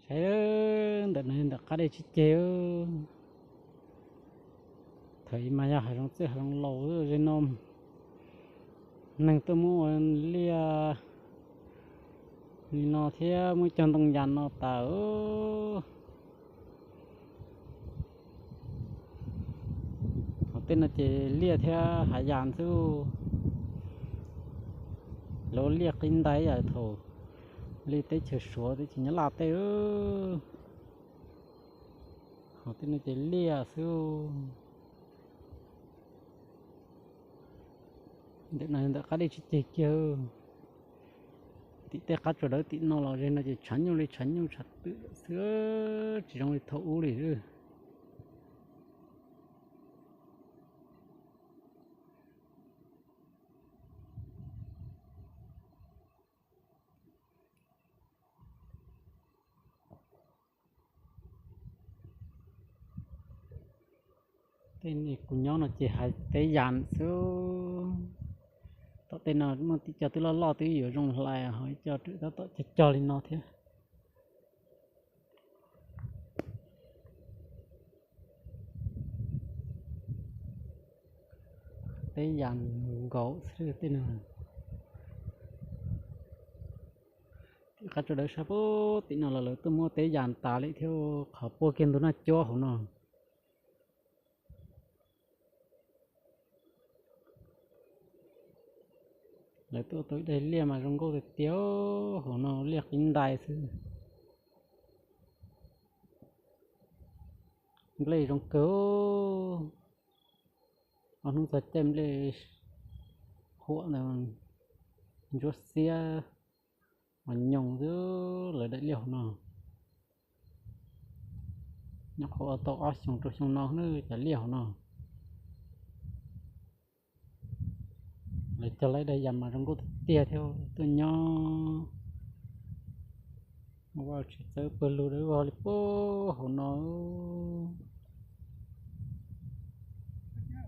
Ntawm no ntawm qab dej tsis ceg. Thaum ub mas yog hav zoov txwj hav zoov laus, ze no neeg tuaj muab ua liaj li no thiab muab cog ntoo yas no tas. Hauv tej no ces liaj thiab hav yas xwb. Lawv liaj qib ntais yam thaum li teb chaws Suav teb chaws Nyab Laj tej. Hauv tej no ces liaj xwb. Ntawm no ntawm qab dej tsis ceg kiag. Tim tej qab tsuas dawb tim no los ze no ces tshav nyuj li tshav nyuj tshav twm xwb, tsis zoo li thaum ub li. Tej kuv nyob no ces hais teb yas xwb. Tom tej no muaj ib co twb loj loj twb yuav zoo hlais, ho ib co tab tom cog cog li no thiab. Teb yas nkaus xwb tej no. Tim qab tsuas dawb sab pem tim no los lawv tuaj muab teb yas tas li thiab, qhov puag kiag ntug Naj Cuab hauv no. Lawv tuaj tau ib daim liaj mas zoo nkauj tiag tiag, hauv no liaj qib ntais xwb. Nplej zoo kawg. Ob hnub txog caij nplej huam ntawd, ntsuab xiab mas nyoos xwb. Lawv daim liaj hauv no nyob qhov ua tau ob xyoos rau xyoo no na, cov liaj hauv no. Lawv cog laib daim yas mas zoo nkauj tiag tiag thiab, tuaj nyob ua tsis txawb pawg lug dawb vog li puag hauv no.